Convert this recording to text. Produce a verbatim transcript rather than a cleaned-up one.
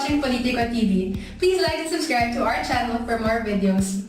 and Politico T V. Please like and subscribe to our channel for more videos.